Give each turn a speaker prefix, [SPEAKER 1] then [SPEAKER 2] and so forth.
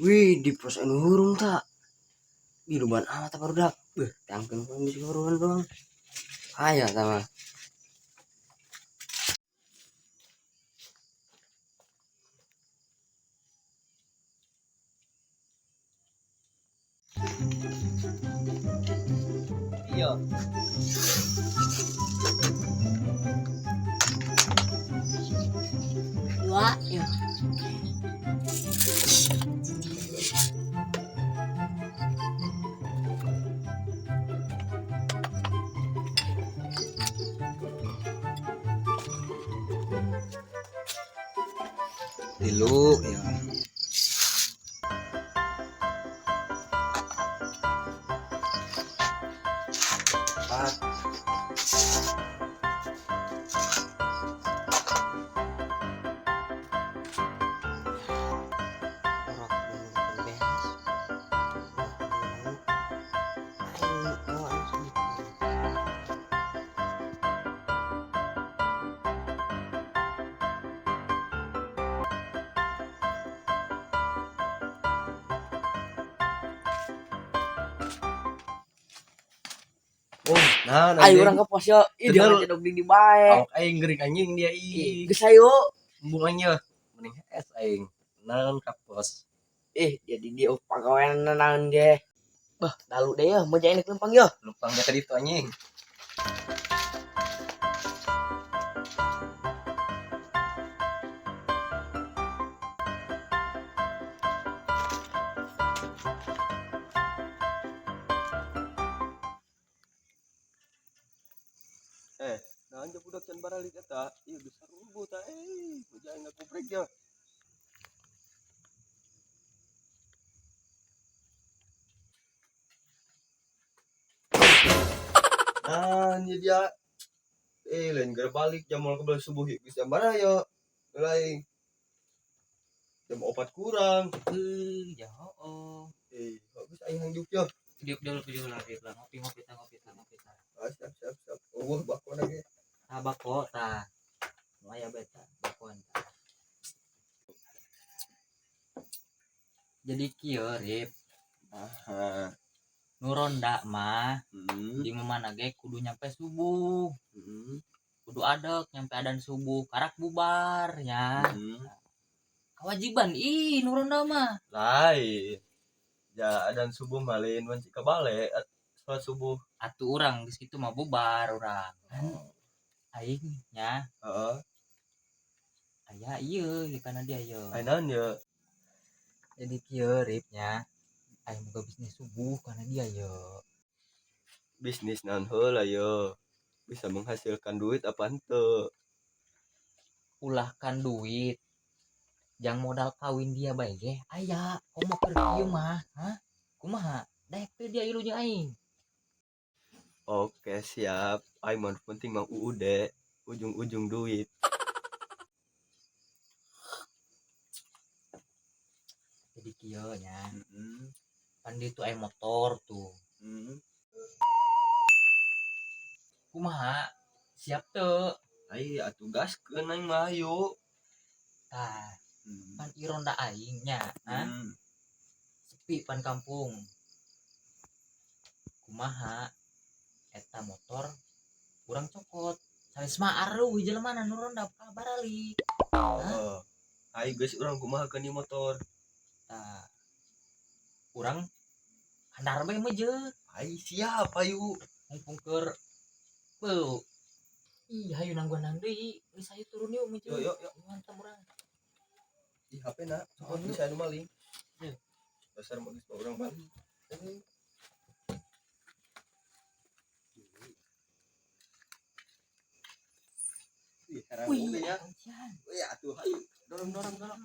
[SPEAKER 1] Wih, di pos anu hurung tak. Di luban amat apa barudak. Beuh, tangkeun ku geus hurungan doang. Aya tah mah.
[SPEAKER 2] Iya.
[SPEAKER 3] Dua, ya.
[SPEAKER 2] Tilu ya. Empat.
[SPEAKER 1] Orok belum beres. Aing mau anu sedikit.
[SPEAKER 2] Oh, nah,
[SPEAKER 3] Ayo urang ke pos yo. Ih, dia
[SPEAKER 2] Bener.
[SPEAKER 3] ngecedok di bae.
[SPEAKER 2] Awak aing geuring anjing dia ih.
[SPEAKER 3] Geus ayo.
[SPEAKER 2] Embung aing. Mending es aing. Naon ka pos.
[SPEAKER 3] Ih, jadi dia pagawean naon ge. Bah, dalu deh ya, mau jadi lempang yo.
[SPEAKER 2] Lempang dia tadi tuh anjing.
[SPEAKER 4] Nah, anjir budak can baralik eta, ieu geus sarubuh ta euy, bujang ngakuprek ya. Nah, ini dia. Lain gara balik jam mau kebal subuh ieu geus jam bara ya. Lain. Jam 4 kurang.
[SPEAKER 5] Eh, ya oh.
[SPEAKER 4] Bagus aing hangjuk ya.
[SPEAKER 5] Diuk dulu, video lah, diuk lah. Ngopi, ngopi, ta, ngopi, ta, ngopi, ta.
[SPEAKER 4] Ah, siap siap siap. Oh, bako lagi.
[SPEAKER 5] Ah, bako, ta. Aya beta, bakoan ta. Jadi kieu, Rip.
[SPEAKER 4] Aha.
[SPEAKER 5] Nu ronda mah
[SPEAKER 4] Hmm.
[SPEAKER 5] di mana ge kudu nyampe subuh. Kudu adek nyampe adan subuh, karak bubar nya. Kewajiban ih nu ronda mah.
[SPEAKER 4] Lain. Ya adan subuh mah lain wanci ka bale salat subuh.
[SPEAKER 5] Atuh urang geus kitu mah bubar urang. Kan aing nya.
[SPEAKER 4] Heeh.
[SPEAKER 5] Aya ieu ieu kana dia ieu.
[SPEAKER 4] Aya naon ye?
[SPEAKER 5] Jadi kieu Rip nya. Aing boga bisnis subuh kana dia ye.
[SPEAKER 4] Bisnis naon heula ye? Bisa menghasilkan duit apa henteu?
[SPEAKER 5] Ulahkan duit. Jang modal kawin dia bae ge aya. Komo keur kieu mah, hah? Kumaha? Daek teu dia ilu jeung aing.
[SPEAKER 4] Oke, siap. Aing mah penting mah UUD, ujung-ujung duit.
[SPEAKER 5] Jadi kieu nya. Pan dieu tuh aya motor tuh. Kumaha? Siap teu?
[SPEAKER 4] Ai atuh gaskeun aing mah ayo.
[SPEAKER 5] Tah, pan ieu ronda aing nya, hah? Sepi pan kampung. Kumaha? Eta motor urang cokot. Sanes mah aruh jelema nu ronda baralik. Hah?
[SPEAKER 4] Heeh. Ai geus urang kumaha keun ieu motor?
[SPEAKER 5] Tah. Urang handar bae meujeuh.
[SPEAKER 4] Ai siap ayu.
[SPEAKER 5] Mumpung keur beuh. Ih, hayu nangguan deui. Geus hayu turun yuk meujeuh.
[SPEAKER 4] Yo yo yo.
[SPEAKER 5] Mantap urang.
[SPEAKER 4] Ih, HP na, cokot
[SPEAKER 5] Oh,
[SPEAKER 4] bisa anu maling.
[SPEAKER 5] Iya.
[SPEAKER 4] Dasar mah geus mah urang maling. Ih, herang
[SPEAKER 5] Wih,
[SPEAKER 4] oge nya.
[SPEAKER 5] atuh, Cian.
[SPEAKER 4] Wih, atuh hayu. Dorong dorong dorong.